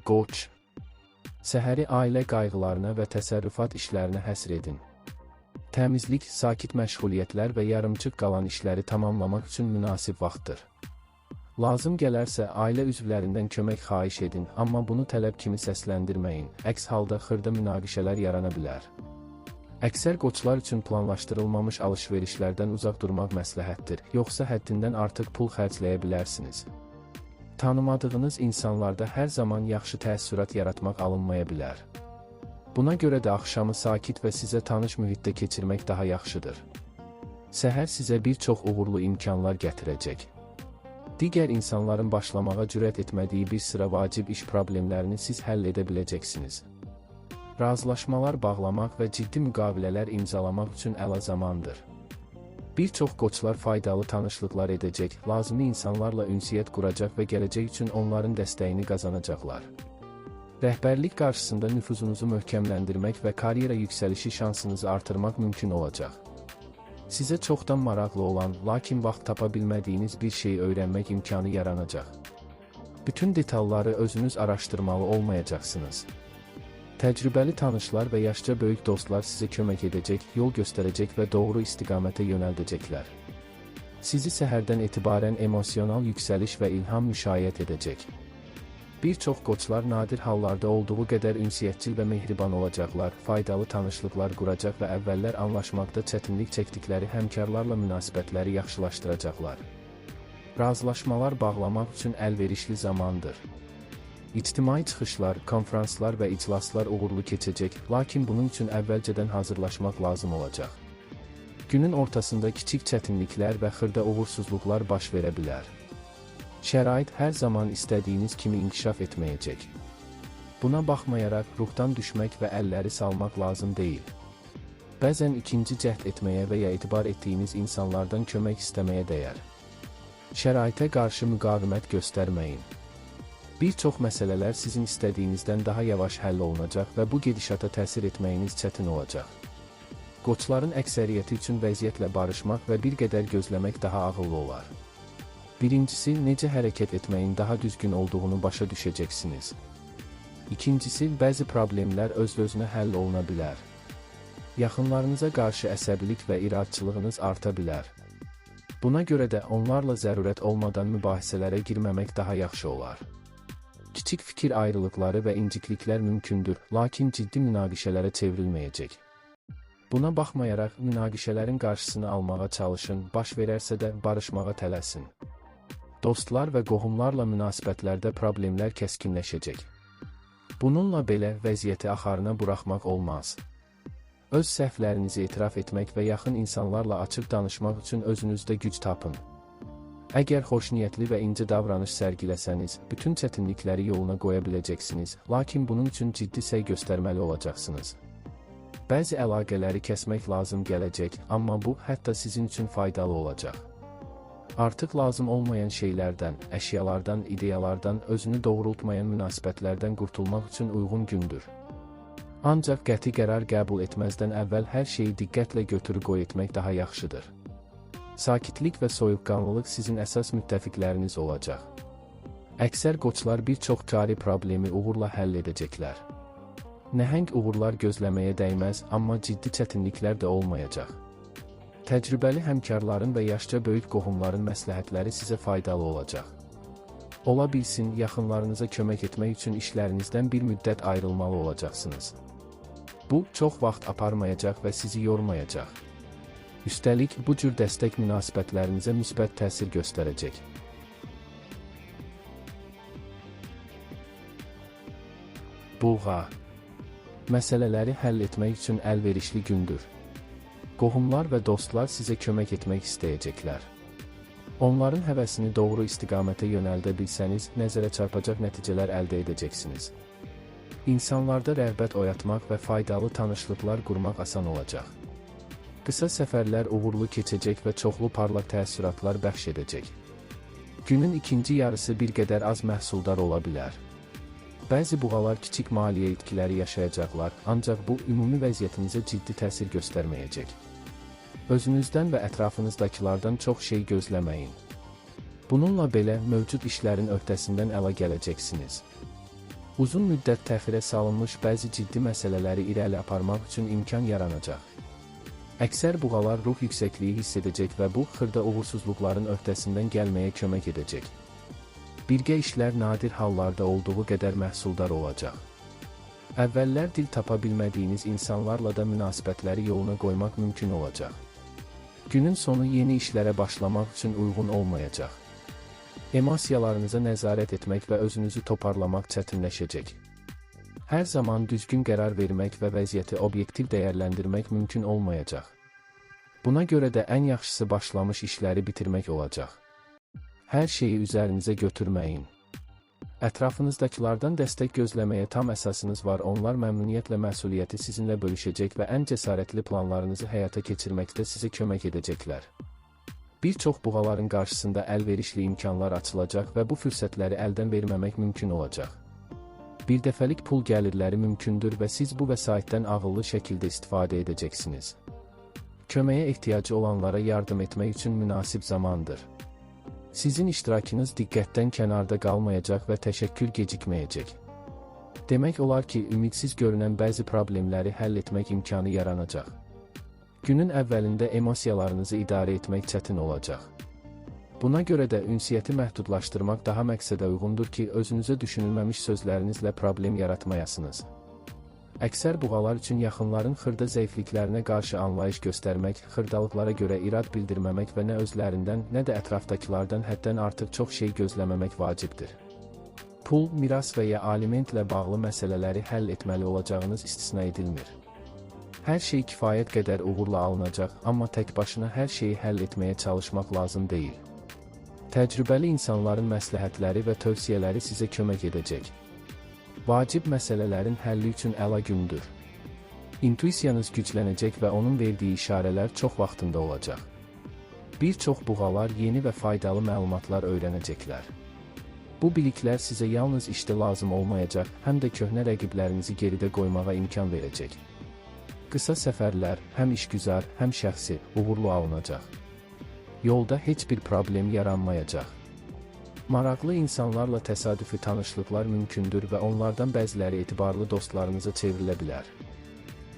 Qoç. Səhəri ailə qayğılarına və təsərrüfat işlərinə həsr edin. Təmizlik, sakit məşğuliyyətlər və yarımçıq qalan işləri tamamlamaq üçün münasib vaxtdır. Lazım gələrsə ailə üzvlərindən kömək xahiş edin, amma bunu tələb kimi səsləndirməyin, əks halda xırda münaqişələr yarana bilər. Əksər qoçlar üçün planlaşdırılmamış alış-verişlərdən uzaq durmaq məsləhətdir, yoxsa həddindən artıq pul xərcləyə bilərsiniz. Tanımadığınız insanlarda hər zaman yaxşı təəssürat yaratmaq alınmaya bilər. Buna görə də axşamı sakit və sizə tanış mühitdə keçirmək daha yaxşıdır. Səhər sizə bir çox uğurlu imkanlar gətirəcək. Digər insanların başlamağa cürət etmədiyi bir sıra vacib iş problemlərini siz həll edə biləcəksiniz. Razılaşmalar bağlamaq və ciddi müqavilələr imzalamaq üçün əla zamandır. Bir çox qoçlar faydalı tanışlıqlar edəcək, lazımi insanlarla ünsiyyət quracaq və gələcək üçün onların dəstəyini qazanacaqlar. Rəhbərlik qarşısında nüfuzunuzu möhkəmləndirmək və karyera yüksəlişi şansınızı artırmaq mümkün olacaq. Sizə çoxdan maraqlı olan, lakin vaxt tapa bilmədiyiniz bir şeyi öyrənmək imkanı yaranacaq. Bütün detalları özünüz araşdırmalı olmayacaqsınız. Təcrübəli tanışlar və yaşca böyük dostlar sizə kömək edəcək, yol göstərəcək və doğru istiqamətə yönəldəcəklər. Sizi səhərdən etibarən emosional yüksəliş və ilham müşayiət edəcək. Bir çox qoçlar nadir hallarda olduğu qədər ünsiyyətçil və mehriban olacaqlar, faydalı tanışlıqlar quracaq və əvvəllər anlaşmaqda çətinlik çəkdikləri həmkarlarla münasibətləri yaxşılaşdıracaqlar. Razılaşmalar bağlamaq üçün əlverişli zamandır. İctimai çıxışlar, konfranslar və iclaslar uğurlu keçəcək, lakin bunun üçün əvvəlcədən hazırlaşmaq lazım olacaq. Günün ortasında kiçik çətinliklər və xırda uğursuzluqlar baş verə bilər. Şərait hər zaman istədiyiniz kimi inkişaf etməyəcək. Buna baxmayaraq, ruhdan düşmək və əlləri salmaq lazım deyil. Bəzən ikinci cəhd etməyə və ya etibar etdiyiniz insanlardan kömək istəməyə dəyər. Şəraitə qarşı müqavimət göstərməyin. Bir çox məsələlər sizin istədiyinizdən daha yavaş həll olunacaq və bu gedişata təsir etməyiniz çətin olacaq. Qoçların əksəriyyəti üçün vəziyyətlə barışmaq və bir qədər gözləmək daha ağıllı olar. Birincisi, necə hərəkət etməyin daha düzgün olduğunu başa düşəcəksiniz. İkincisi, bəzi problemlər öz-özünə həll oluna bilər. Yaxınlarınıza qarşı əsəbilik və iradçılığınız arta bilər. Buna görə də onlarla zərurət olmadan mübahisələrə girməmək daha yaxşı olar. Kiçik fikir ayrılıqları və incikliklər mümkündür, lakin ciddi münaqişələrə çevrilməyəcək. Buna baxmayaraq, münaqişələrin qarşısını almağa çalışın, baş verərsə də barışmağa tələsin. Dostlar və qohumlarla münasibətlərdə problemlər kəskinləşəcək. Bununla belə vəziyyəti axarına buraxmaq olmaz. Öz səhvlərinizi etiraf etmək və yaxın insanlarla açıq danışmaq üçün özünüzdə güc tapın. Əgər xoşniyyətli və incə davranış sərgiləsəniz, bütün çətinlikləri yoluna qoya biləcəksiniz, lakin bunun üçün ciddi səy göstərməli olacaqsınız. Bəzi əlaqələri kəsmək lazım gələcək, amma bu hətta sizin üçün faydalı olacaq. Artıq lazım olmayan şeylərdən, əşyalardan, ideyalardan, özünü doğrultmayan münasibətlərdən qurtulmaq üçün uyğun gündür. Ancaq qəti qərar qəbul etməzdən əvvəl hər şeyi diqqətlə götür-qoy etmək daha yaxşıdır. Sakitlik və soyuqqanlılıq sizin əsas müttəfiqləriniz olacaq. Əksər qoçlar bir çox cari problemi uğurla həll edəcəklər. Nəhəng uğurlar gözləməyə dəyməz, amma ciddi çətinliklər də olmayacaq. Təcrübəli həmkarların və yaşca böyük qohumların məsləhətləri sizə faydalı olacaq. Ola bilsin, yaxınlarınıza kömək etmək üçün işlərinizdən bir müddət ayrılmalı olacaqsınız. Bu, çox vaxt aparmayacaq və sizi yormayacaq. Üstəlik, bu cür dəstək münasibətlərinizə müsbət təsir göstərəcək. Buğa. Məsələləri həll etmək üçün əlverişli gündür. Qohumlar və dostlar sizə kömək etmək istəyəcəklər. Onların həvəsini doğru istiqamətə yönəldə bilsəniz, nəzərə çarpacaq nəticələr əldə edəcəksiniz. İnsanlarda rəğbət oyatmaq və faydalı tanışlıqlar qurmaq asan olacaq. Qısa səfərlər uğurlu keçəcək və çoxlu parlaq təəssüratlar bəxş edəcək. Günün ikinci yarısı bir qədər az məhsuldar ola bilər. Bəzi buğalar kiçik maliyyə itkiləri yaşayacaqlar, ancaq bu ümumi vəziyyətinizə ciddi təsir göstərməyəcək. Özünüzdən və ətrafınızdakılardan çox şey gözləməyin. Bununla belə mövcud işlərin öhdəsindən əla gələcəksiniz. Uzun müddət təxirə salınmış bəzi ciddi məsələləri irəli aparmaq üçün imkan yaranacaq. Əksər buğalar ruh yüksəkliyi hiss edəcək və bu, xırda uğursuzluqların öhdəsindən gəlməyə kömək edəcək. Birgə işlər nadir hallarda olduğu qədər məhsuldar olacaq. Əvvəllər dil tapa bilmədiyiniz insanlarla da münasibətləri yoluna qoymaq mümkün olacaq. Günün sonu yeni işlərə başlamaq üçün uyğun olmayacaq. Emosiyalarınıza nəzarət etmək və özünüzü toparlamaq çətinləşəcək. Hər zaman düzgün qərar vermək və vəziyyəti obyektiv dəyərləndirmək mümkün olmayacaq. Buna görə də ən yaxşısı başlamış işləri bitirmək olacaq. Hər şeyi üzərinizə götürməyin. Ətrafınızdakılardan dəstək gözləməyə tam əsasınız var, onlar məmnuniyyətlə məsuliyyəti sizinlə bölüşəcək və ən cəsarətli planlarınızı həyata keçirməkdə sizə kömək edəcəklər. Bir çox buğaların qarşısında əlverişli imkanlar açılacaq və bu fürsətləri əldən verməmək mümkün olacaq. Birdəfəlik pul gəlirləri mümkündür və siz bu vəsaitdən ağıllı şəkildə istifadə edəcəksiniz. Köməyə ehtiyacı olanlara yardım etmək üçün münasib zamandır. Sizin iştirakınız diqqətdən kənarda qalmayacaq və təşəkkür gecikməyəcək. Demək olar ki, ümidsiz görünən bəzi problemləri həll etmək imkanı yaranacaq. Günün əvvəlində emosiyalarınızı idarə etmək çətin olacaq. Buna görə də ünsiyyəti məhdudlaşdırmaq daha məqsədə uyğundur ki, özünüzə düşünülməmiş sözlərinizlə problem yaratmayasınız. Əksər buğalar üçün yaxınların xırda zəifliklərinə qarşı anlayış göstərmək, xırdalıqlara görə irad bildirməmək və nə özlərindən, nə də ətrafdakılardan həddən artıq çox şey gözləməmək vacibdir. Pul, miras və ya alimentlə bağlı məsələləri həll etməli olacağınız istisna edilmir. Hər şey kifayət qədər uğurla alınacaq, amma tək başına hər şeyi həll etməyə çalışmaq lazım deyil. Təcrübəli insanların məsləhətləri və tövsiyələri sizə kömək edəcək. Vacib məsələlərin həlli üçün əla gündür. İntuisiyanız güclənəcək və onun verdiyi işarələr çox vaxtında olacaq. Bir çox buğalar yeni və faydalı məlumatlar öyrənəcəklər. Bu biliklər sizə yalnız işdə lazım olmayacaq, həm də köhnə rəqiblərinizi geridə qoymağa imkan verəcək. Qısa səfərlər, həm işgüzar, həm şəxsi, uğurlu alınacaq. Yolda heç bir problem yaranmayacaq. Maraqlı insanlarla təsadüfi tanışlıqlar mümkündür və onlardan bəziləri etibarlı dostlarınıza çevrilə bilər.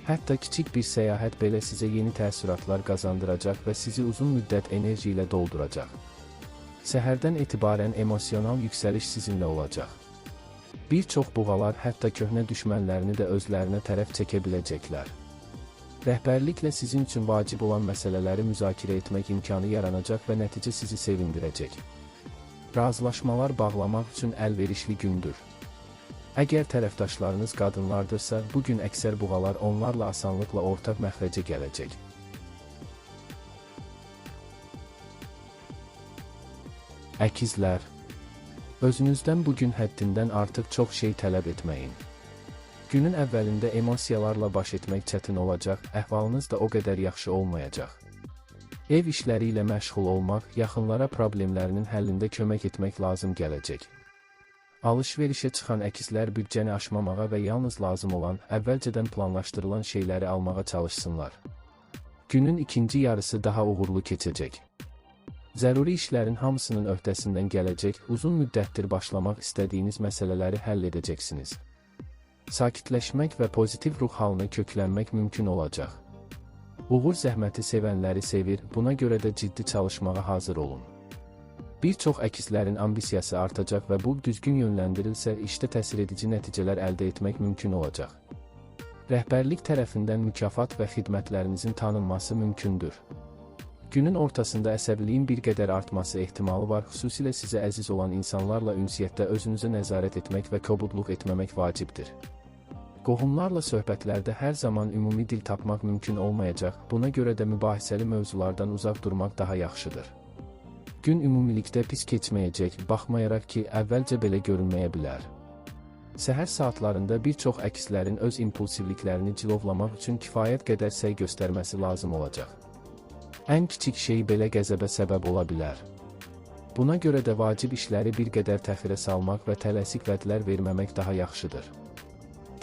Hətta kiçik bir səyahət belə sizə yeni təəssüratlar qazandıracaq və sizi uzun müddət enerji ilə dolduracaq. Səhərdən etibarən emosional yüksəliş sizinlə olacaq. Bir çox buğalar hətta köhnə düşmənlərini də özlərinə tərəf çəkə biləcəklər. Rəhbərliklə sizin üçün vacib olan məsələləri müzakirə etmək imkanı yaranacaq və nəticə sizi sevindirəcək. Razılaşmalar bağlamaq üçün əlverişli gündür. Əgər tərəfdaşlarınız qadınlardırsa, bu gün əksər buğalar onlarla asanlıqla ortaq məxrəcə gələcək. Əkizlər, özünüzdən bu gün həddindən artıq çox şey tələb etməyin. Günün əvvəlində emosiyalarla baş etmək çətin olacaq, əhvalınız da o qədər yaxşı olmayacaq. Ev işləri ilə məşğul olmaq, yaxınlara problemlərinin həllində kömək etmək lazım gələcək. Alış-verişə çıxan əkizlər büdcəni aşmamağa və yalnız lazım olan, əvvəlcədən planlaşdırılan şeyləri almağa çalışsınlar. Günün ikinci yarısı daha uğurlu keçəcək. Zəruri işlərin hamısının öhdəsindən gələcək, uzun müddətdir başlamaq istədiyiniz məsələləri həll edəcəksiniz. Sakitləşmək və pozitiv ruh halına köklənmək mümkün olacaq. Uğur zəhməti sevənləri sevir, buna görə də ciddi çalışmağa hazır olun. Bir çox əkizlərin ambisiyası artacaq və bu düzgün yönləndirilsə, işdə təsir edici nəticələr əldə etmək mümkün olacaq. Rəhbərlik tərəfindən mükafat və xidmətlərinizin tanınması mümkündür. Günün ortasında əsəbiliyin bir qədər artması ehtimalı var, xüsusilə sizə əziz olan insanlarla ünsiyyətdə özünüzə nəzarət etmək və kobudluq etməmək vacibdir. Qohumlarla söhbətlərdə hər zaman ümumi dil tapmaq mümkün olmayacaq, buna görə də mübahisəli mövzulardan uzaq durmaq daha yaxşıdır. Gün ümumilikdə pis keçməyəcək, baxmayaraq ki, əvvəlcə belə görünməyə bilər. Səhər saatlarında bir çox əkizlərin öz impulsivliklərini cilovlamaq üçün kifayət qədər səy göstərməsi lazım olacaq. Ən kiçik şey belə qəzəbə səbəb ola bilər. Buna görə də vacib işləri bir qədər təxirə salmaq və tələsik vədlər verməmək daha yaxşıdır.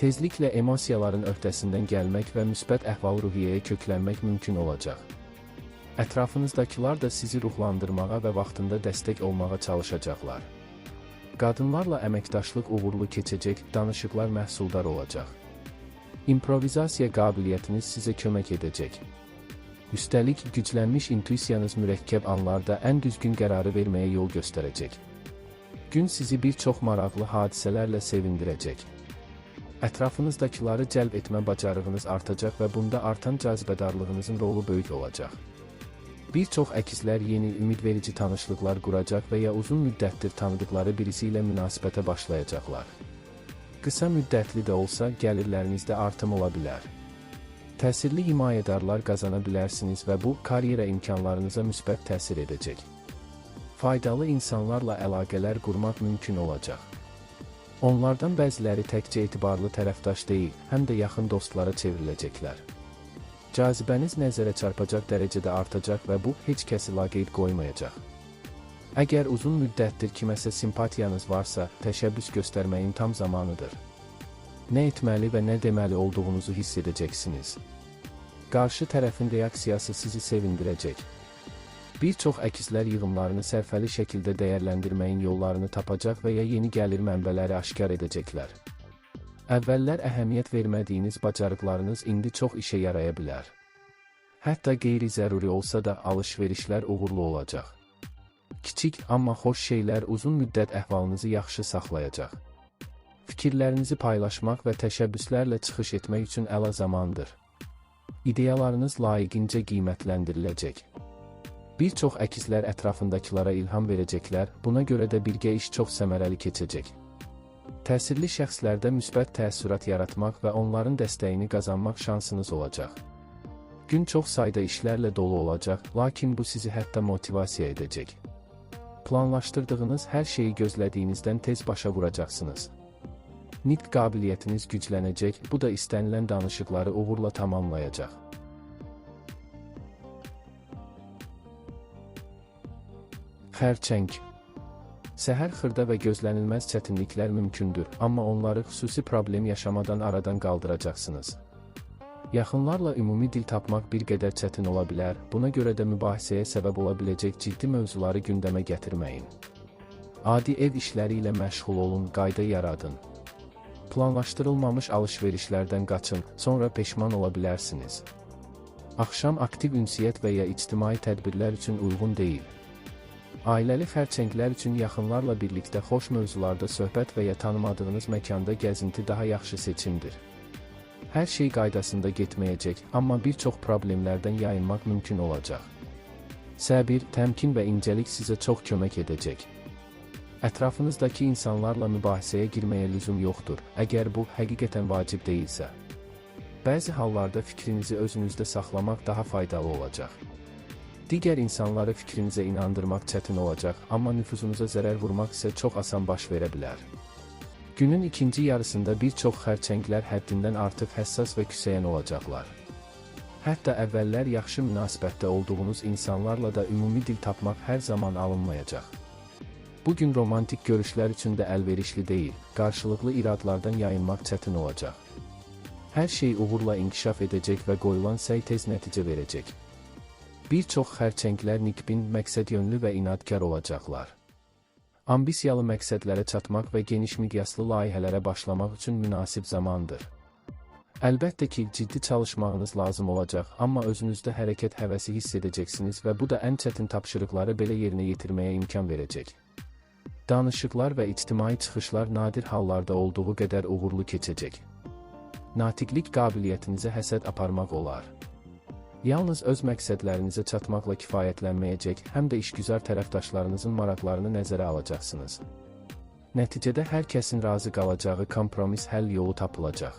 Tezliklə emosiyaların öhdəsindən gəlmək və müsbət əhval-ruhiyyəyə köklənmək mümkün olacaq. Ətrafınızdakılar da sizi ruhlandırmağa və vaxtında dəstək olmağa çalışacaqlar. Qadınlarla əməkdaşlıq uğurlu keçəcək, danışıqlar məhsuldar olacaq. İmprovizasiya qabiliyyətiniz sizə kömək edəcək. Üstəlik, güclənmiş intuisiyanız mürəkkəb anlarda ən düzgün qərarı verməyə yol göstərəcək. Gün sizi bir çox maraqlı hadisələrlə sevindirəcək. Ətrafınızdakıları cəlb etmə bacarığınız artacaq və bunda artan cazibədarlığınızın rolu böyük olacaq. Bir çox əkizlər yeni ümidverici tanışlıqlar quracaq və ya uzun müddətdir tanıdıqları birisi ilə münasibətə başlayacaqlar. Qısa müddətli də olsa gəlirlərinizdə artım ola bilər. Təsirli himayədarlar qazana bilərsiniz və bu, karyera imkanlarınıza müsbət təsir edəcək. Faydalı insanlarla əlaqələr qurmaq mümkün olacaq. Onlardan bəziləri təkcə etibarlı tərəfdaş deyil, həm də yaxın dostlara çevriləcəklər. Cazibəniz nəzərə çarpacaq dərəcədə artacaq və bu, heç kəsi laqeyd qoymayacaq. Əgər uzun müddətdir kiməsə simpatiyanız varsa, təşəbbüs göstərməyin tam zamanıdır. Nə etməli və nə deməli olduğunuzu hiss edəcəksiniz. Qarşı tərəfin reaksiyası sizi sevindirəcək. Bir çox əkizlər yığımlarını sərfəli şəkildə dəyərləndirməyin yollarını tapacaq və ya yeni gəlir mənbələri aşkar edəcəklər. Əvvəllər əhəmiyyət vermədiyiniz bacarıqlarınız indi çox işə yaraya bilər. Hətta qeyri-zəruri olsa da alış-verişlər uğurlu olacaq. Kiçik, amma xoş şeylər uzun müddət əhvalınızı yaxşı saxlayacaq. Fikirlərinizi paylaşmaq və təşəbbüslərlə çıxış etmək üçün əla zamandır. İdeyalarınız layiqincə qiymətləndiriləcək. Bir çox əkizlər ətrafındakılara ilham verəcəklər, buna görə də birgə iş çox səmərəli keçəcək. Təsirli şəxslərdə müsbət təəssürat yaratmaq və onların dəstəyini qazanmaq şansınız olacaq. Gün çox sayda işlərlə dolu olacaq, lakin bu sizi hətta motivasiya edəcək. Planlaşdırdığınız hər şeyi gözlədiyinizdən tez başa vuracaqsınız. Nitq qabiliyyətiniz güclənəcək, bu da istənilən danışıqları uğurla tamamlayacaq. Xərçəng. Səhər xırda və gözlənilməz çətinliklər mümkündür, amma onları xüsusi problem yaşamadan aradan qaldıracaqsınız. Yaxınlarla ümumi dil tapmaq bir qədər çətin ola bilər, buna görə də mübahisəyə səbəb ola biləcək ciddi mövzuları gündəmə gətirməyin. Adi ev işləri ilə məşğul olun, qayda yaradın. Planlaşdırılmamış alış-verişlərdən qaçın, sonra peşman ola bilərsiniz. Axşam aktiv ünsiyyət və ya ictimai tədbirlər üçün uyğun deyil. Ailəli xərçənglər üçün yaxınlarla birlikdə xoş mövzularda söhbət və ya tanımadığınız məkanda gəzinti daha yaxşı seçimdir. Hər şey qaydasında getməyəcək, amma bir çox problemlərdən yayınmaq mümkün olacaq. Səbir, təmkin və incəlik sizə çox kömək edəcək. Ətrafınızdakı insanlarla mübahisəyə girməyə lüzum yoxdur, əgər bu həqiqətən vacib deyilsə. Bəzi hallarda fikrinizi özünüzdə saxlamaq daha faydalı olacaq. Digər insanları fikrinizə inandırmaq çətin olacaq, amma nüfuzunuza zərər vurmaq isə çox asan baş verə bilər. Günün ikinci yarısında bir çox xərçənglər həddindən artıq həssas və küsəyən olacaqlar. Hətta əvvəllər yaxşı münasibətdə olduğunuz insanlarla da ümumi dil tapmaq hər zaman alınmayacaq. Bu gün romantik görüşlər üçün də əlverişli deyil, qarşılıqlı iradlardan yayınmaq çətin olacaq. Hər şey uğurla inkişaf edəcək və qoyulan səy tez nəticə verəcək. Bir çox xərçənglər nikbin, məqsədyönlü və inadkar olacaqlar. Ambisiyalı məqsədlərə çatmaq və geniş miqyaslı layihələrə başlamaq üçün münasib zamandır. Əlbəttə ki, ciddi çalışmağınız lazım olacaq, amma özünüzdə hərəkət həvəsi hiss edəcəksiniz və bu da ən çətin tapşırıqları belə yerinə yetirməyə imkan verəcək. Danışıqlar və ictimai çıxışlar nadir hallarda olduğu qədər uğurlu keçəcək. Natiqlik qabiliyyətinizə həsəd aparmaq olar. Yalnız öz məqsədlərinizə çatmaqla kifayətlənməyəcək, həm də işgüzar tərəfdaşlarınızın maraqlarını nəzərə alacaqsınız. Nəticədə hər kəsin razı qalacağı kompromis həll yolu tapılacaq.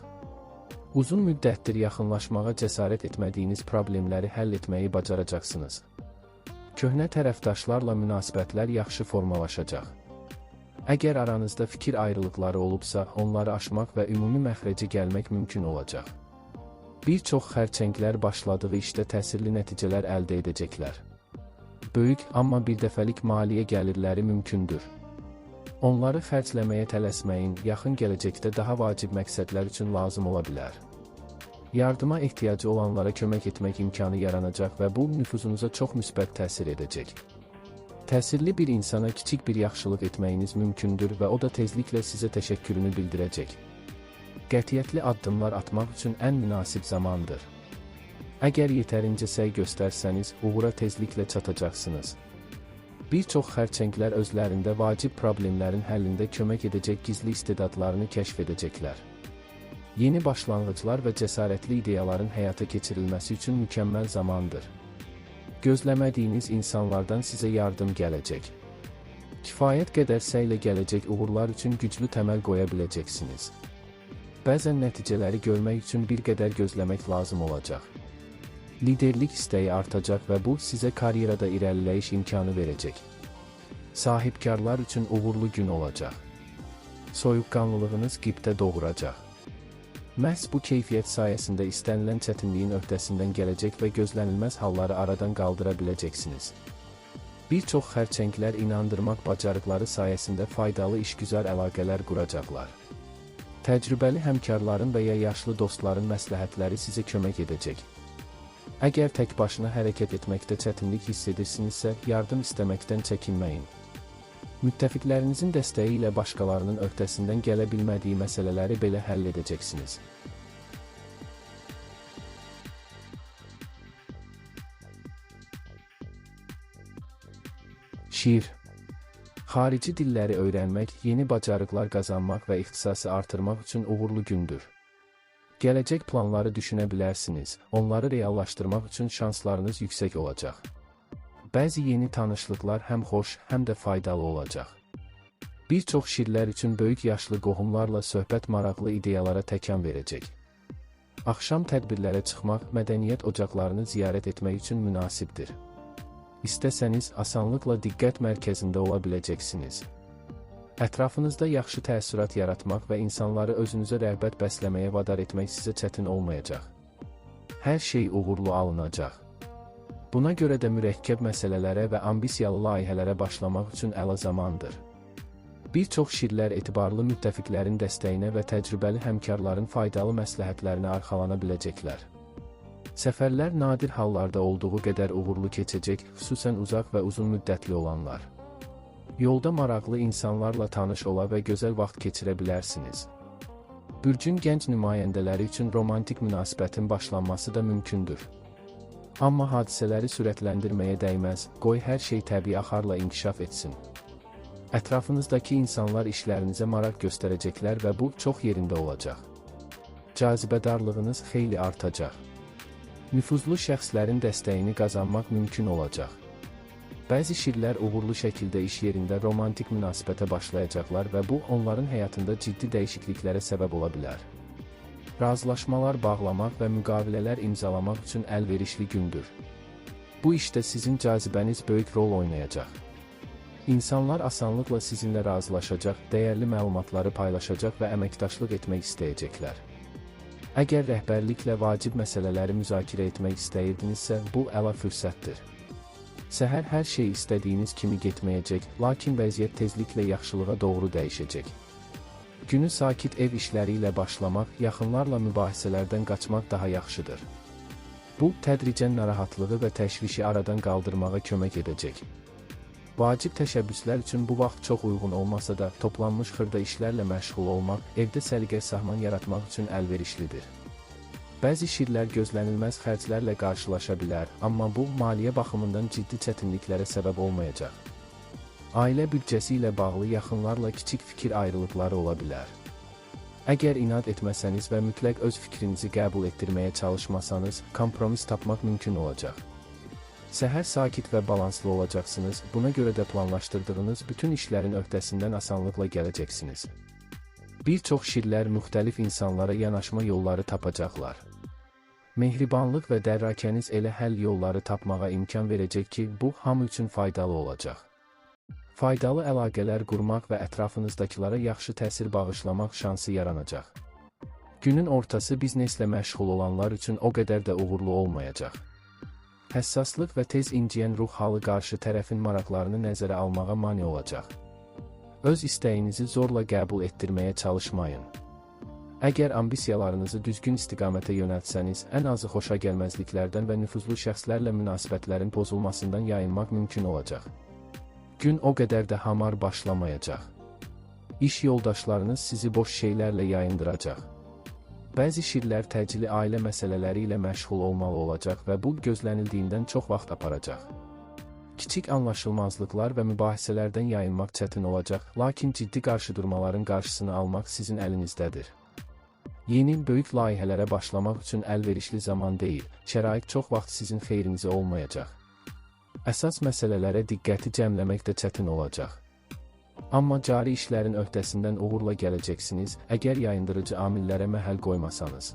Uzun müddətdir yaxınlaşmağa cəsarət etmədiyiniz problemləri həll etməyi bacaracaqsınız. Köhnə tərəfdaşlarla münasibətlər yaxşı formalaşacaq. Əgər aranızda fikir ayrılıqları olubsa, onları aşmaq və ümumi məxrəcə gəlmək mümkün olacaq. Bir çox xərçənglər başladığı işdə təsirli nəticələr əldə edəcəklər. Böyük, amma birdəfəlik maliyyə gəlirləri mümkündür. Onları xərcləməyə tələsməyin, yaxın gələcəkdə daha vacib məqsədlər üçün lazım ola bilər. Yardıma ehtiyacı olanlara kömək etmək imkanı yaranacaq və bu, nüfuzunuza çox müsbət təsir edəcək. Təsirli bir insana kiçik bir yaxşılıq etməyiniz mümkündür və o da tezliklə sizə təşəkkürünü bildirəcək. Qətiyyətli addımlar atmaq üçün ən münasib zamandır. Əgər yetərincə səy göstərsəniz, uğura tezliklə çatacaqsınız. Bir çox xərçənglər özlərində vacib problemlərin həllində kömək edəcək gizli istedadlarını kəşf edəcəklər. Yeni başlanğıclar və cəsarətli ideyaların həyata keçirilməsi üçün mükəmməl zamandır. Gözləmədiyiniz insanlardan sizə yardım gələcək. Kifayət qədər səylə gələcək uğurlar üçün güclü təməl qoya biləcəksiniz. Bəzən nəticələri görmək üçün bir qədər gözləmək lazım olacaq. Liderlik istəyi artacaq və bu sizə karyerada irəliləyiş imkanı verəcək. Sahibkarlar üçün uğurlu gün olacaq. Soyuqqanlılığınız qibtə doğuracaq. Məhz bu keyfiyyət sayəsində istənilən çətinliyin öhdəsindən gələcək və gözlənilməz halları aradan qaldıra biləcəksiniz. Bir çox xərçənglər inandırmaq bacarıqları sayəsində faydalı işgüzar əlaqələr quracaqlar. Təcrübəli həmkarların və ya yaşlı dostların məsləhətləri sizə kömək edəcək. Əgər tək başına hərəkət etməkdə çətinlik hiss edirsinizsə, yardım istəməkdən çəkinməyin. Müttəfiqlərinizin dəstəyi ilə başqalarının öhdəsindən gələ bilmədiyi məsələləri belə həll edəcəksiniz. Şir. Xarici dilləri öyrənmək, yeni bacarıqlar qazanmaq və ixtisası artırmaq üçün uğurlu gündür. Gələcək planları düşünə bilərsiniz, onları reallaşdırmaq üçün şanslarınız yüksək olacaq. Bəzi yeni tanışlıqlar həm xoş, həm də faydalı olacaq. Bir çox şirlər üçün böyük yaşlı qohumlarla söhbət maraqlı ideyalara təkan verəcək. Axşam tədbirlərə çıxmaq, mədəniyyət ocaqlarını ziyarət etmək üçün münasibdir. İstəsəniz, asanlıqla diqqət mərkəzində ola biləcəksiniz. Ətrafınızda yaxşı təəssürat yaratmaq və insanları özünüzə rəğbət bəsləməyə vadar etmək sizə çətin olmayacaq. Hər şey uğurlu alınacaq. Buna görə də mürəkkəb məsələlərə və ambisiyalı layihələrə başlamaq üçün əla zamandır. Bir çox şirlər etibarlı müttəfiqlərin dəstəyinə və təcrübəli həmkarların faydalı məsləhətlərinə arxalana biləcəklər. Səfərlər nadir hallarda olduğu qədər uğurlu keçəcək, xüsusən uzaq və uzun müddətli olanlar. Yolda maraqlı insanlarla tanış ola və gözəl vaxt keçirə bilərsiniz. Bürcün gənc nümayəndələri üçün romantik münasibətin başlanması da mümkündür. Amma hadisələri sürətləndirməyə dəyməz, qoy hər şey təbii axarla inkişaf etsin. Ətrafınızdakı insanlar işlərinizə maraq göstərəcəklər və bu çox yerində olacaq. Cazibədarlığınız xeyli artacaq. Nüfuzlu şəxslərin dəstəyini qazanmaq mümkün olacaq. Bəzi şirlər uğurlu şəkildə iş yerində romantik münasibətə başlayacaqlar və bu onların həyatında ciddi dəyişikliklərə səbəb ola bilər. Razılaşmalar bağlamaq və müqavilələr imzalamaq üçün əlverişli gündür. Bu işdə sizin cazibəniz böyük rol oynayacaq. İnsanlar asanlıqla sizinlə razılaşacaq, dəyərli məlumatları paylaşacaq və əməkdaşlıq etmək istəyəcəklər. Əgər rəhbərliklə vacib məsələləri müzakirə etmək istəyirdinizsə, bu əla fürsətdir. Səhər hər şey istədiyiniz kimi getməyəcək, lakin vəziyyət tezliklə yaxşılığa doğru dəyişəcək. Günü sakit ev işləri ilə başlamaq, yaxınlarla mübahisələrdən qaçmaq daha yaxşıdır. Bu, tədricən narahatlığı və təşvişi aradan qaldırmağa kömək edəcək. Vacib təşəbbüslər üçün bu vaxt çox uyğun olmasa da, toplanmış xırda işlərlə məşğul olmaq, evdə səliqə-sahman yaratmaq üçün əlverişlidir. Bəzi şirlər gözlənilməz xərclərlə qarşılaşa bilər, amma bu, maliyyə baxımından ciddi çətinliklərə səbəb olmayacaq. Ailə büdcəsi ilə bağlı yaxınlarla kiçik fikir ayrılıqları ola bilər. Əgər inad etməsəniz və mütləq öz fikrinizi qəbul etdirməyə çalışmasanız, kompromis tapmaq mümkün olacaq. Səhər sakit və balanslı olacaqsınız, buna görə də planlaşdırdığınız bütün işlərin öhdəsindən asanlıqla gələcəksiniz. Bir çox şirlər müxtəlif insanlara yanaşma yolları tapacaqlar. Mehribanlıq və dərrakəniz elə həll yolları tapmağa imkan verəcək ki, bu, hamı üçün faydalı olacaq. Faydalı əlaqələr qurmaq və ətrafınızdakılara yaxşı təsir bağışlamaq şansı yaranacaq. Günün ortası bizneslə məşğul olanlar üçün o qədər də uğurlu olmayacaq. Həssaslıq və tez inciyən ruh halı qarşı tərəfin maraqlarını nəzərə almağa mane olacaq. Öz istəyinizi zorla qəbul etdirməyə çalışmayın. Əgər ambisiyalarınızı düzgün istiqamətə yönəltsəniz, ən azı xoşagəlməzliklərdən və nüfuzlu şəxslərlə münasibətlərin pozulmasından yayınmaq mümkün olacaq. Gün o qədər də hamar başlamayacaq. İş yoldaşlarınız sizi boş şeylərlə yayındıracaq. Bəzi şirlər təcili ailə məsələləri ilə məşğul olmalı olacaq və bu gözlənildiyindən çox vaxt aparacaq. Kiçik anlaşılmazlıqlar və mübahisələrdən yayınmaq çətin olacaq, lakin ciddi qarşıdurmaların qarşısını almaq sizin əlinizdədir. Yeni, böyük layihələrə başlamaq üçün əlverişli zaman deyil, şərait çox vaxt sizin xeyrinizə olmayacaq. Əsas məsələlərə diqqəti cəmləmək də çətin olacaq. Amma cari işlərin öhdəsindən uğurla gələcəksiniz, əgər yayındırıcı amillərə məhəl qoymasanız.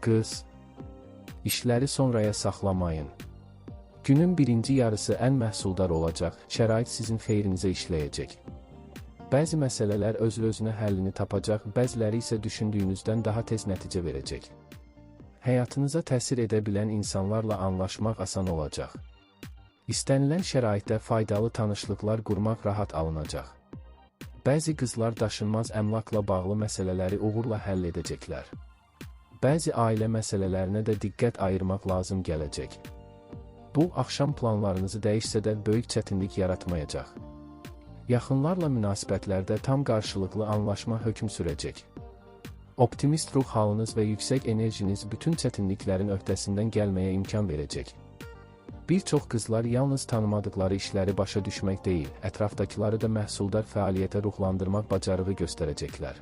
Qız, işləri sonraya saxlamayın. Günün birinci yarısı ən məhsuldar olacaq, şərait sizin xeyrinizə işləyəcək. Bəzi məsələlər özü-özünə həllini tapacaq, bəziləri isə düşündüyünüzdən daha tez nəticə verəcək. Həyatınıza təsir edə bilən insanlarla anlaşmaq asan olacaq. İstənilən şəraitdə faydalı tanışlıqlar qurmaq rahat alınacaq. Bəzi qızlar daşınmaz əmlakla bağlı məsələləri uğurla həll edəcəklər. Bəzi ailə məsələlərinə də diqqət ayırmaq lazım gələcək. Bu, axşam planlarınızı dəyişsə də böyük çətinlik yaratmayacaq. Yaxınlarla münasibətlərdə tam qarşılıqlı anlaşma hökm sürəcək. Optimist ruh halınız və yüksək enerjiniz bütün çətinliklərin öhdəsindən gəlməyə imkan verəcək. Bir çox qızlar yalnız tanımadıkları işləri başa düşmək deyil, ətrafdakıları da məhsuldar fəaliyyətə ruhlandırmaq bacarığı göstərəcəklər.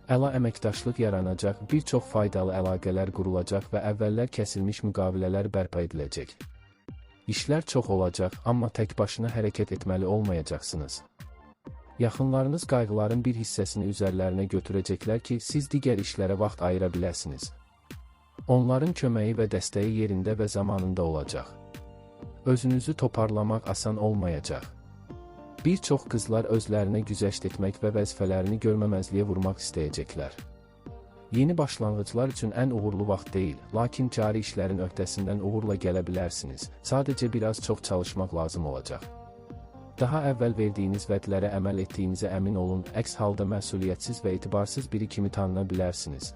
Əla əməkdaşlıq yaranacaq, bir çox faydalı əlaqələr qurulacaq və əvvəllər kəsilmiş müqavilələr bərpa ediləcək. İşlər çox olacaq, amma tək başına hərəkət etməli olmayacaqsınız. Yaxınlarınız qayğıların bir hissəsini üzərlərinə götürəcəklər ki, siz digər işlərə vaxt ayıra biləsiniz. Onların köməyi və dəstəyi yerində və zamanında olacaq. Özünüzü toparlamaq asan olmayacaq. Bir çox qızlar özlərinə güzəşt etmək və vəzifələrini görməməzliyə vurmaq istəyəcəklər. Yeni başlanğıclar üçün ən uğurlu vaxt deyil, lakin cari işlərin öhdəsindən uğurla gələ bilərsiniz. Sadəcə biraz çox çalışmaq lazım olacaq. Daha əvvəl verdiyiniz vədlərə əməl etdiyinizə əmin olun, əks halda məsuliyyətsiz və etibarsız biri kimi tanına bilərsiniz.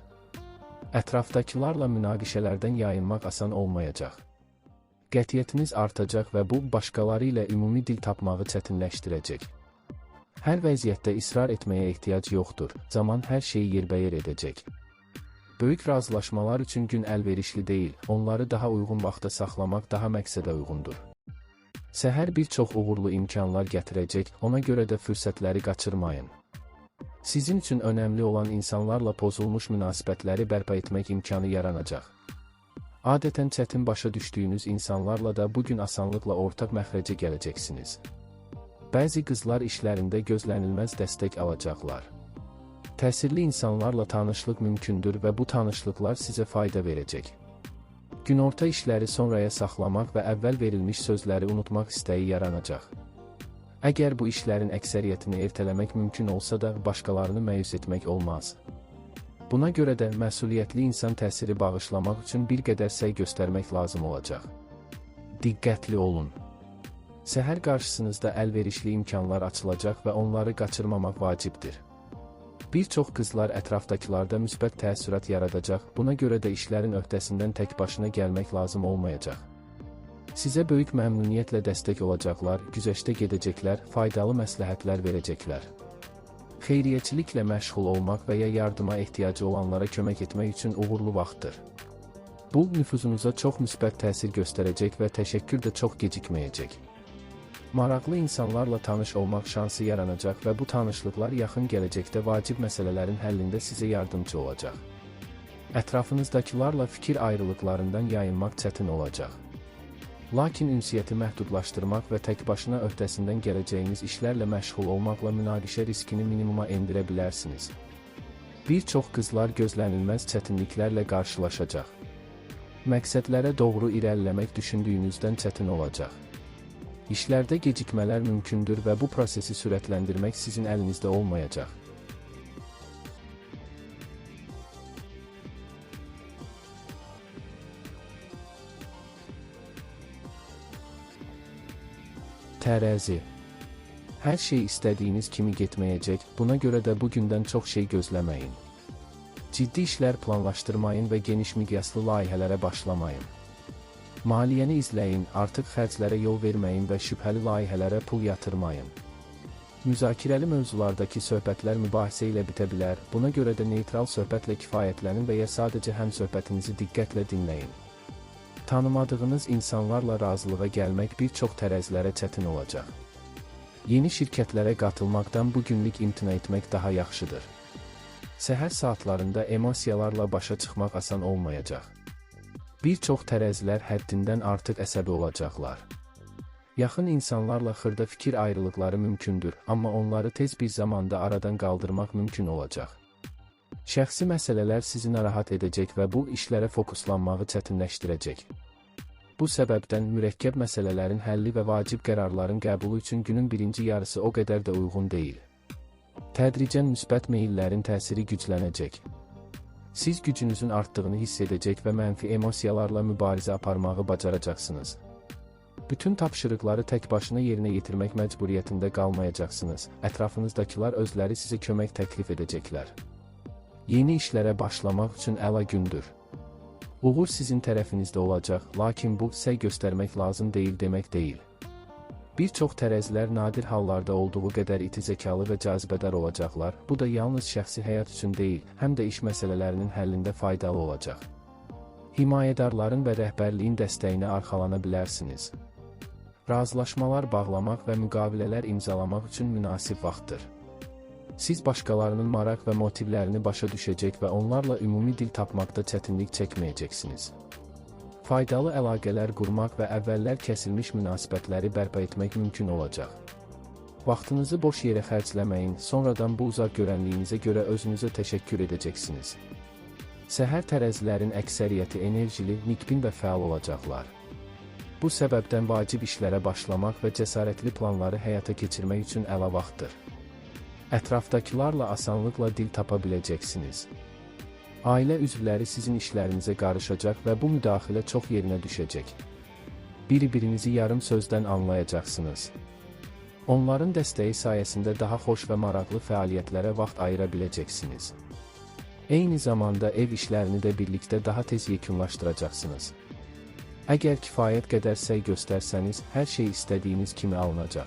Ətrafdakılarla münaqişələrdən yayınmaq asan olmayacaq. Qətiyyətiniz artacaq və bu, başqaları ilə ümumi dil tapmağı çətinləşdirəcək. Hər vəziyyətdə israr etməyə ehtiyac yoxdur, zaman hər şeyi yerbəyer edəcək. Böyük razılaşmalar üçün gün əlverişli deyil, onları daha uyğun vaxta saxlamaq daha məqsədə uyğundur. Səhər bir çox uğurlu imkanlar gətirəcək, ona görə də fürsətləri qaçırmayın. Sizin üçün önəmli olan insanlarla pozulmuş münasibətləri bərpa etmək imkanı yaranacaq. Adətən çətin başa düşdüyünüz insanlarla da bugün asanlıqla ortaq məxrəcə gələcəksiniz. Bəzi qızlar işlərində gözlənilməz dəstək alacaqlar. Təsirli insanlarla tanışlıq mümkündür və bu tanışlıqlar sizə fayda verəcək. Günorta işləri sonraya saxlamaq və əvvəl verilmiş sözləri unutmaq istəyi yaranacaq. Əgər bu işlərin əksəriyyətini ertələmək mümkün olsa da, başqalarını məyus etmək olmaz. Buna görə də məsuliyyətli insan təsiri bağışlamaq üçün bir qədər səy göstərmək lazım olacaq. Diqqətli olun. Səhər qarşısınızda əlverişli imkanlar açılacaq və onları qaçırmamaq vacibdir. Bir çox qızlar ətrafdakılarda müsbət təəssürat yaradacaq, buna görə də işlərin öhdəsindən tək başına gəlmək lazım olmayacaq. Sizə böyük məmnuniyyətlə dəstək olacaqlar, güzəştə gedəcəklər, faydalı məsləhətlər verəcəklər. Xeyriyyəçiliklə məşğul olmaq və ya yardıma ehtiyacı olanlara kömək etmək üçün uğurlu vaxtdır. Bu, nüfuzunuza çox müsbət təsir göstərəcək və təşəkkür də çox gecikməyəcək. Maraqlı insanlarla tanış olmaq şansı yaranacaq və bu tanışlıqlar yaxın gələcəkdə vacib məsələlərin həllində sizə yardımcı olacaq. Ətrafınızdakılarla fikir ayrılıqlarından yayınmaq çətin olacaq. Lakin ünsiyyəti məhdudlaşdırmaq və tək başına öhdəsindən gələcəyiniz işlərlə məşğul olmaqla münaqişə riskini minimuma endirə bilərsiniz. Bir çox qızlar gözlənilməz çətinliklərlə qarşılaşacaq. Məqsədlərə doğru irəliləmək düşündüyünüzdən çətin olacaq. İşlərdə gecikmələr mümkündür və bu prosesi sürətləndirmək sizin əlinizdə olmayacaq. Tərəzi. Hər şey istədiyiniz kimi getməyəcək, buna görə də bugündən çox şey gözləməyin. Ciddi işlər planlaşdırmayın və geniş miqyaslı layihələrə başlamayın. Maliyyəni izləyin, artıq xərclərə yol verməyin və şübhəli layihələrə pul yatırmayın. Müzakirəli mövzulardakı söhbətlər mübahisə ilə bitə bilər, buna görə də neytral söhbətlə kifayətlənin və ya sadəcə həmsöhbətinizi diqqətlə dinləyin. Tanımadığınız insanlarla razılığa gəlmək bir çox tərəzilərə çətin olacaq. Yeni şirkətlərə qatılmaqdan bu günlük imtina etmək daha yaxşıdır. Səhər saatlarında emosiyalarla başa çıxmaq asan olmayacaq. Bir çox tərəzilər həddindən artıq əsəbi olacaqlar. Yaxın insanlarla xırda fikir ayrılıqları mümkündür, amma onları tez bir zamanda aradan qaldırmaq mümkün olacaq. Şəxsi məsələlər sizi narahat edəcək və bu işlərə fokuslanmağı çətinləşdirəcək. Bu səbəbdən mürəkkəb məsələlərin həlli və vacib qərarların qəbulu üçün günün birinci yarısı o qədər də uyğun deyil. Tədricən müsbət meyillərin təsiri güclənəcək. Siz gücünüzün artdığını hiss edəcək və mənfi emosiyalarla mübarizə aparmağı bacaracaqsınız. Bütün tapşırıqları tək başına yerinə yetirmək məcburiyyətində qalmayacaqsınız. Ətrafınızdakılar özləri sizə kömək təklif edəcəklər. Yeni işlərə başlamaq üçün əla gündür. Uğur sizin tərəfinizdə olacaq, lakin bu, səy göstərmək lazım deyil demək deyil. Bir çox tərəzilər nadir hallarda olduğu qədər iti zəkalı və cazibədar olacaqlar, bu da yalnız şəxsi həyat üçün deyil, həm də iş məsələlərinin həllində faydalı olacaq. Himayədarların və rəhbərliyin dəstəyinə arxalana bilərsiniz. Razılaşmalar bağlamaq və müqavilələr imzalamaq üçün münasib vaxtdır. Siz başqalarının maraq və motivlərini başa düşəcək və onlarla ümumi dil tapmaqda çətinlik çəkməyəcəksiniz. Faydalı əlaqələr qurmaq və əvvəllər kəsilmiş münasibətləri bərpa etmək mümkün olacaq. Vaxtınızı boş yerə xərcləməyin, sonradan bu uzaq görənliyinizə görə özünüzə təşəkkür edəcəksiniz. Səhər tərəzilərin əksəriyyəti enerjili, nikbin və fəal olacaqlar. Bu səbəbdən vacib işlərə başlamaq və cəsarətli planları həyata keçirmək üçün əla vaxtdır. Ətrafdakılarla asanlıqla dil tapa biləcəksiniz. Ailə üzvləri sizin işlərinizə qarışacaq və bu müdaxilə çox yerinə düşəcək. Bir-birinizi yarım sözdən anlayacaqsınız. Onların dəstəyi sayəsində daha xoş və maraqlı fəaliyyətlərə vaxt ayıra biləcəksiniz. Eyni zamanda ev işlərini də birlikdə daha tez yekunlaşdıracaqsınız. Əgər kifayət qədər səy göstərsəniz, hər şey istədiyiniz kimi alınacaq.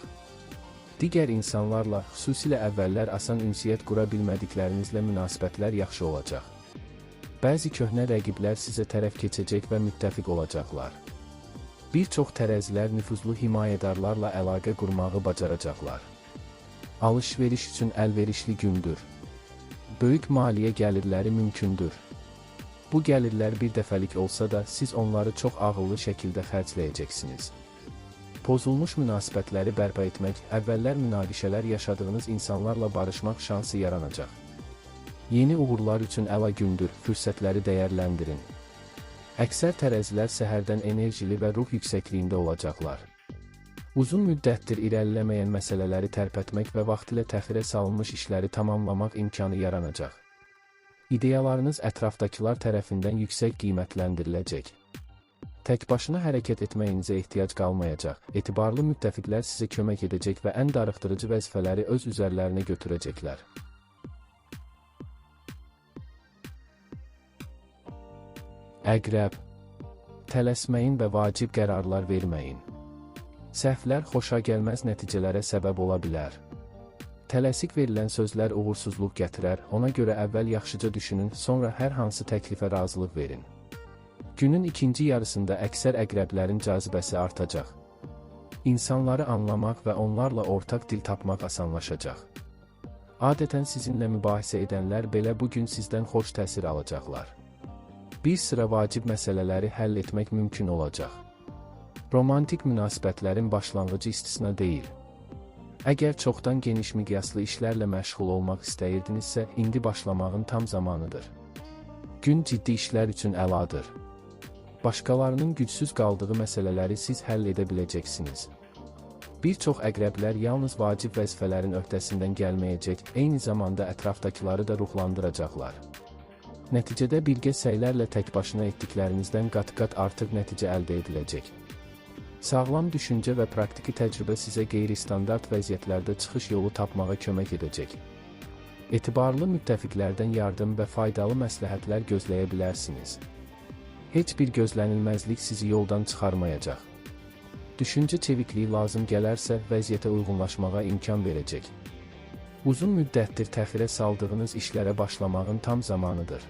Digər insanlarla, xüsusilə əvvəllər asan ünsiyyət qura bilmədiklərinizlə münasibətlər yaxşı olacaq. Bəzi köhnə rəqiblər sizə tərəf keçəcək və müttəfiq olacaqlar. Bir çox tərəzilər nüfuzlu himayədarlarla əlaqə qurmağı bacaracaqlar. Alış-veriş üçün əlverişli gündür. Böyük maliyyə gəlirləri mümkündür. Bu gəlirlər bir dəfəlik olsa da, siz onları çox ağıllı şəkildə xərcləyəcəksiniz. Pozulmuş münasibətləri bərpa etmək, əvvəllər münaqişələr yaşadığınız insanlarla barışmaq şansı yaranacaq. Yeni uğurlar üçün əla gündür, fürsətləri dəyərləndirin. Əksər tərəzilər səhərdən enerjili və ruh yüksəkliyində olacaqlar. Uzun müddətdir irəliləməyən məsələləri tərpətmək və vaxtilə təxirə salınmış işləri tamamlamaq imkanı yaranacaq. İdeyalarınız ətrafdakılar tərəfindən yüksək qiymətləndiriləcək. Tək başına hərəkət etməyinizə ehtiyac qalmayacaq, etibarlı müttəfiqlər sizə kömək edəcək və ən darıxdırıcı vəzifələri öz üzərlərinə götürəcəklər. Əqrəb. Tələsməyin və vacib qərarlar verməyin. Səhvlər xoşagəlməz nəticələrə səbəb ola bilər. Tələsik verilən sözlər uğursuzluq gətirər, ona görə əvvəl yaxşıca düşünün, sonra hər hansı təklifə razılıq verin. Günün ikinci yarısında əksər əqrəblərin cazibəsi artacaq. İnsanları anlamaq və onlarla ortaq dil tapmaq asanlaşacaq. Adətən sizinlə mübahisə edənlər belə bu gün sizdən xoş təsir alacaqlar. Bir sıra vacib məsələləri həll etmək mümkün olacaq. Romantik münasibətlərin başlanğıcı istisna deyil. Əgər çoxdan geniş miqyaslı işlərlə məşğul olmaq istəyirdinizsə, indi başlamağın tam zamanıdır. Gün ciddi işlər üçün əladır. Başqalarının gücsüz qaldığı məsələləri siz həll edə biləcəksiniz. Bir çox əqrəblər yalnız vacib vəzifələrin öhdəsindən gəlməyəcək, eyni zamanda ətrafdakıları da ruhlandıracaqlar. Nəticədə birgə səylərlə tək başına etdiklərinizdən qat-qat artıq nəticə əldə ediləcək. Sağlam düşüncə və praktiki təcrübə sizə qeyri-standart vəziyyətlərdə çıxış yolu tapmağa kömək edəcək. Etibarlı müttəfiqlərdən yardım və faydalı məsləhətlər gözləyə bilərsiniz. Heç bir gözlənilməzlik sizi yoldan çıxarmayacaq. Düşüncə çevikliyi lazım gələrsə, vəziyyətə uyğunlaşmağa imkan verəcək. Uzun müddətdir təxirə saldığınız işlərə başlamağın tam zamanıdır.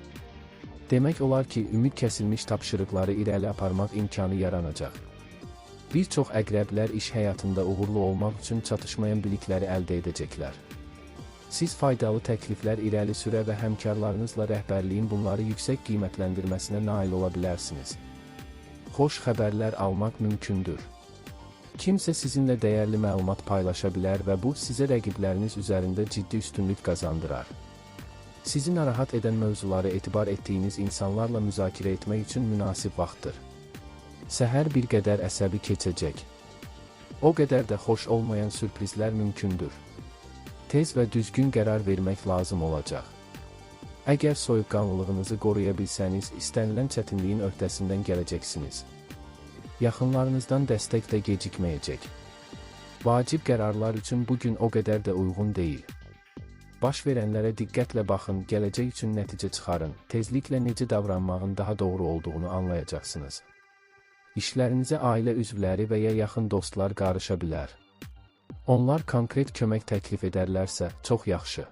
Demək olar ki, ümid kəsilmiş tapşırıqları irəli aparmaq imkanı yaranacaq. Bir çox əqrəblər iş həyatında uğurlu olmaq üçün çatışmayan bilikləri əldə edəcəklər. Siz faydalı təkliflər irəli sürə və həmkarlarınızla rəhbərliyin bunları yüksək qiymətləndirməsinə nail ola bilərsiniz. Xoş xəbərlər almaq mümkündür. Kimsə sizinlə dəyərli məlumat paylaşa bilər və bu, sizə rəqibləriniz üzərində ciddi üstünlük qazandırar. Sizi narahat edən mövzuları etibar etdiyiniz insanlarla müzakirə etmək üçün münasib vaxtdır. Səhər bir qədər əsəbi keçəcək. O qədər də xoş olmayan sürprizlər mümkündür. Tez və düzgün qərar vermək lazım olacaq. Əgər soyuqqanlılığınızı qoruya bilsəniz, istənilən çətinliyin öhdəsindən gələcəksiniz. Yaxınlarınızdan dəstək də gecikməyəcək. Vacib qərarlar üçün bugün o qədər də uyğun deyil. Baş verənlərə diqqətlə baxın, gələcək üçün nəticə çıxarın, tezliklə necə davranmağın daha doğru olduğunu anlayacaqsınız. İşlərinizə ailə üzvləri və ya yaxın dostlar qarışa bilər. Onlar konkret kömək təklif edərlərsə, çox yaxşı.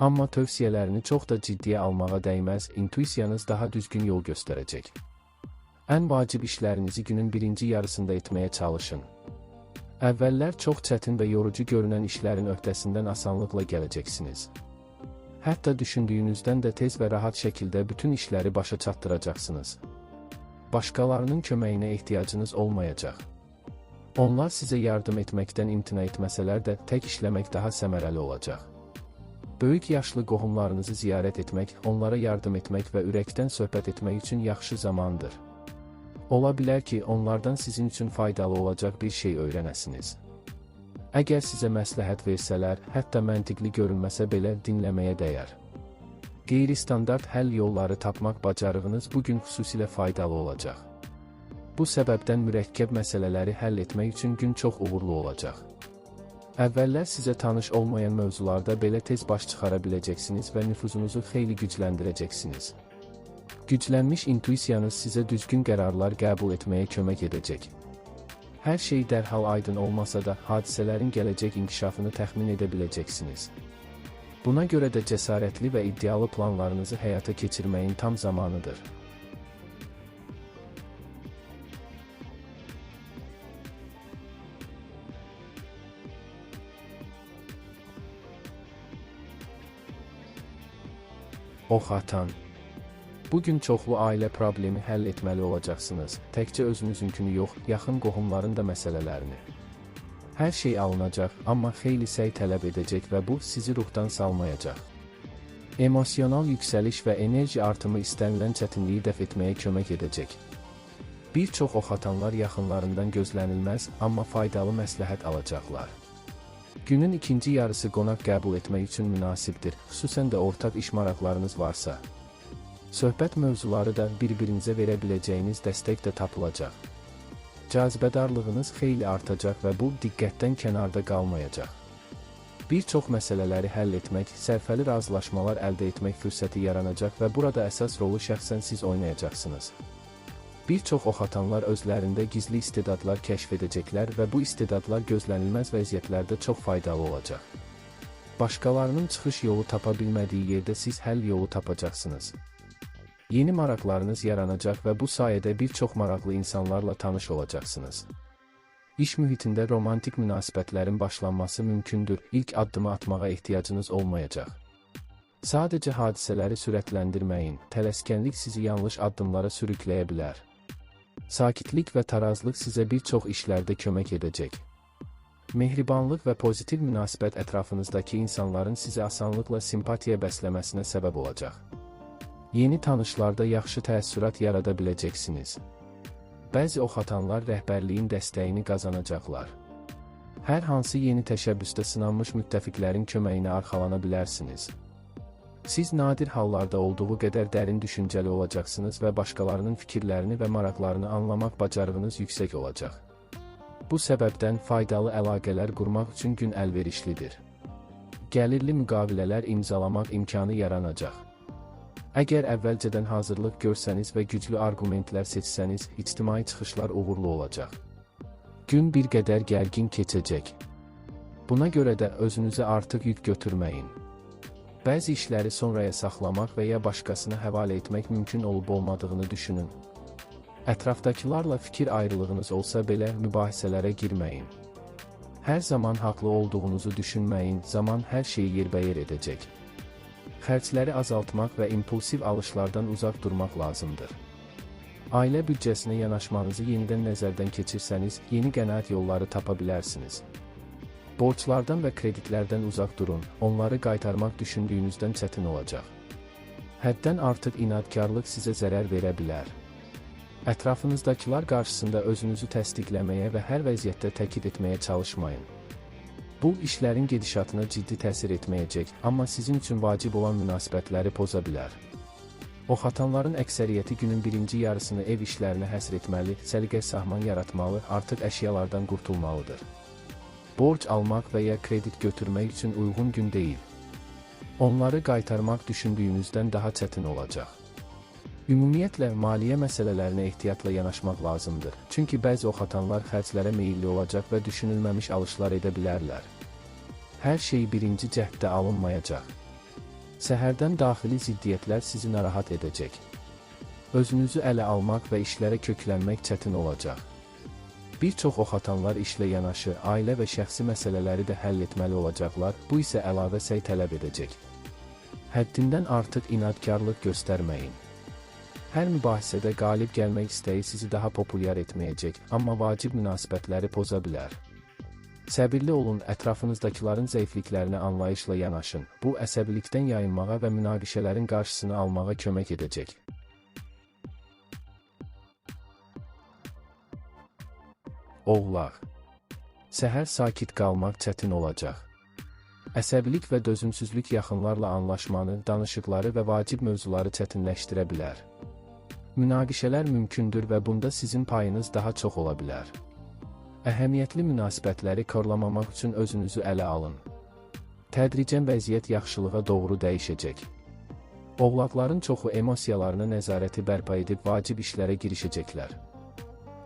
Amma tövsiyələrini çox da ciddiyə almağa dəyməz, intuisiyanız daha düzgün yol göstərəcək. Ən vacib işlərinizi günün birinci yarısında etməyə çalışın. Əvvəllər çox çətin və yorucu görünən işlərin öhdəsindən asanlıqla gələcəksiniz. Hətta düşündüyünüzdən də tez və rahat şəkildə bütün işləri başa çatdıracaqsınız. Başqalarının köməyinə ehtiyacınız olmayacaq. Onlar sizə yardım etməkdən imtina etməsələr də tək işləmək daha səmərəli olacaq. Böyük yaşlı qohumlarınızı ziyarət etmək, onlara yardım etmək və ürəkdən söhbət etmək üçün yaxşı zamandır. Ola bilər ki, onlardan sizin üçün faydalı olacaq bir şey öyrənəsiniz. Əgər sizə məsləhət versələr, hətta məntiqli görünməsə belə dinləməyə dəyər. Qeyri-standart həll yolları tapmaq bacarığınız bugün xüsusilə faydalı olacaq. Bu səbəbdən mürəkkəb məsələləri həll etmək üçün gün çox uğurlu olacaq. Əvvəllər sizə tanış olmayan mövzularda belə tez baş çıxara biləcəksiniz və nüfuzunuzu xeyli gücləndirəcəksiniz. Güclənmiş intuisiyanız sizə düzgün qərarlar qəbul etməyə kömək edəcək. Hər şey dərhal aydın olmasa da, hadisələrin gələcək inkişafını təxmin edə biləcəksiniz. Buna görə də cəsarətli və iddialı planlarınızı həyata keçirməyin tam zamanıdır. Ox atan. Bugün çoxlu ailə problemi həll etməli olacaqsınız, təkcə özünüzünkünü yox, yaxın qohumların da məsələlərini. Hər şey alınacaq, amma xeyli səy tələb edəcək və bu, sizi ruhdan salmayacaq. Emosional yüksəliş və enerji artımı istənilən çətinliyi dəf etməyə kömək edəcək. Bir çox oxatanlar yaxınlarından gözlənilməz, amma faydalı məsləhət alacaqlar. Günün ikinci yarısı qonaq qəbul etmək üçün münasibdir, xüsusən də ortaq iş maraqlarınız varsa. Söhbət mövzuları da bir-birinizə verə biləcəyiniz dəstək də tapılacaq. Cazibədarlığınız xeyli artacaq və bu, diqqətdən kənarda qalmayacaq. Bir çox məsələləri həll etmək, sərfəli razılaşmalar əldə etmək fürsəti yaranacaq və burada əsas rolu şəxsən siz oynayacaqsınız. Bir çox oxatanlar özlərində gizli istedadlar kəşf edəcəklər və bu istedadlar gözlənilməz vəziyyətlərdə çox faydalı olacaq. Başqalarının çıxış yolu tapa bilmədiyi yerdə siz həll yolu tapacaqsınız. Yeni maraqlarınız yaranacaq və bu sayədə bir çox maraqlı insanlarla tanış olacaqsınız. İş mühitində romantik münasibətlərin başlanması mümkündür, ilk addımı atmağa ehtiyacınız olmayacaq. Sadəcə hadisələri sürətləndirməyin, tələskənlik sizi yanlış addımlara sürükləyə bilər. Sakitlik və tarazlıq sizə bir çox işlərdə kömək edəcək. Mehribanlıq və pozitiv münasibət ətrafınızdakı insanların sizə asanlıqla simpatiya bəsləməsinə səbəb olacaq. Yeni tanışlarda yaxşı təəssürat yarada biləcəksiniz. Bəzi oxatanlar rəhbərliyin dəstəyini qazanacaqlar. Hər hansı yeni təşəbbüsdə sınanmış müttəfiqlərin köməyinə arxalana bilərsiniz. Siz nadir hallarda olduğu qədər dərin düşüncəli olacaqsınız və başqalarının fikirlərini və maraqlarını anlamaq bacarığınız yüksək olacaq. Bu səbəbdən faydalı əlaqələr qurmaq üçün gün əlverişlidir. Gəlirli müqavilələr imzalamaq imkanı yaranacaq. Əgər əvvəlcədən hazırlıq görsəniz və güclü arqumentlər seçsəniz, ictimai çıxışlar uğurlu olacaq. Gün bir qədər gərgin keçəcək. Buna görə də özünüzə artıq yük götürməyin. Bəzi işləri sonraya saxlamaq və ya başqasına həvalə etmək mümkün olub-olmadığını düşünün. Ətrafdakılarla fikir ayrılığınız olsa belə mübahisələrə girməyin. Hər zaman haqlı olduğunuzu düşünməyin, zaman hər şeyi yerbəyer edəcək. Xərcləri azaltmaq və impulsiv alışlardan uzaq durmaq lazımdır. Ailə büdcəsinə yanaşmanızı yenidən nəzərdən keçirsəniz, yeni qənaət yolları tapa bilərsiniz. Borclardan və kreditlərdən uzaq durun, onları qaytarmaq düşündüyünüzdən çətin olacaq. Həddən artıq inadkarlıq sizə zərər verə bilər. Ətrafınızdakılar qarşısında özünüzü təsdiqləməyə və hər vəziyyətdə təkid etməyə çalışmayın. Bu, işlərin gedişatına ciddi təsir etməyəcək, amma sizin üçün vacib olan münasibətləri poza bilər. Oxatanların əksəriyyəti günün birinci yarısını ev işlərinə həsr etməli, səliqə-sahman yaratmalı, artıq əşyalardan qurtulmalıdır. Borc almaq və ya kredit götürmək üçün uyğun gün deyil. Onları qaytarmaq düşündüyünüzdən daha çətin olacaq. Ümumiyyətlə, maliyyə məsələlərinə ehtiyatla yanaşmaq lazımdır. Çünki bəzi oxatanlar xərclərə meyilli olacaq və düşünülməmiş alışlar edə bilərlər. Hər şey birinci cəhddə alınmayacaq. Səhərdən daxili ziddiyyətlər sizi narahat edəcək. Özünüzü ələ almaq və işlərə köklənmək çətin olacaq. Bir çox oxatanlar işlə yanaşı, ailə və şəxsi məsələləri də həll etməli olacaqlar, bu isə əlavə səy tələb edəcək. Həddindən artıq inadkarlıq göstərməyin. Hər mübahisədə qalib gəlmək istəyi sizi daha populyar etməyəcək, amma vacib münasibətləri poza bilər. Səbirli olun, ətrafınızdakıların zəifliklərinə anlayışla yanaşın. Bu, əsəbilikdən yayınmağa və münaqişələrin qarşısını almağa kömək edəcək. Oğlaq. Səhər sakit qalmaq çətin olacaq. Əsəbilik və dözümsüzlük yaxınlarla anlaşmanı, danışıqları və vacib mövzuları çətinləşdirə bilər. Münaqişələr mümkündür və bunda sizin payınız daha çox ola bilər. Əhəmiyyətli münasibətləri korlamamaq üçün özünüzü ələ alın. Tədricən vəziyyət yaxşılığa doğru dəyişəcək. Oğlaqların çoxu emosiyalarına nəzarəti bərpa edib vacib işlərə girişəcəklər.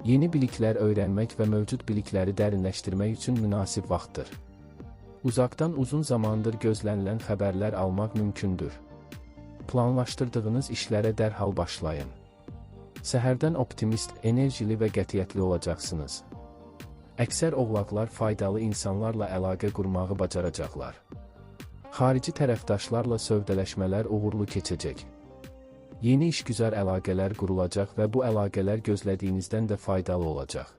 Yeni biliklər öyrənmək və mövcud bilikləri dərinləşdirmək üçün münasib vaxtdır. Uzaqdan uzun zamandır gözlənilən xəbərlər almaq mümkündür. Planlaşdırdığınız işlərə dərhal başlayın. Səhərdən optimist, enerjili və qətiyyətli olacaqsınız. Əksər oğlaqlar faydalı insanlarla əlaqə qurmağı bacaracaqlar. Xarici tərəfdaşlarla sövdələşmələr uğurlu keçəcək. Yeni işgüzar əlaqələr qurulacaq və bu əlaqələr gözlədiyinizdən də faydalı olacaq.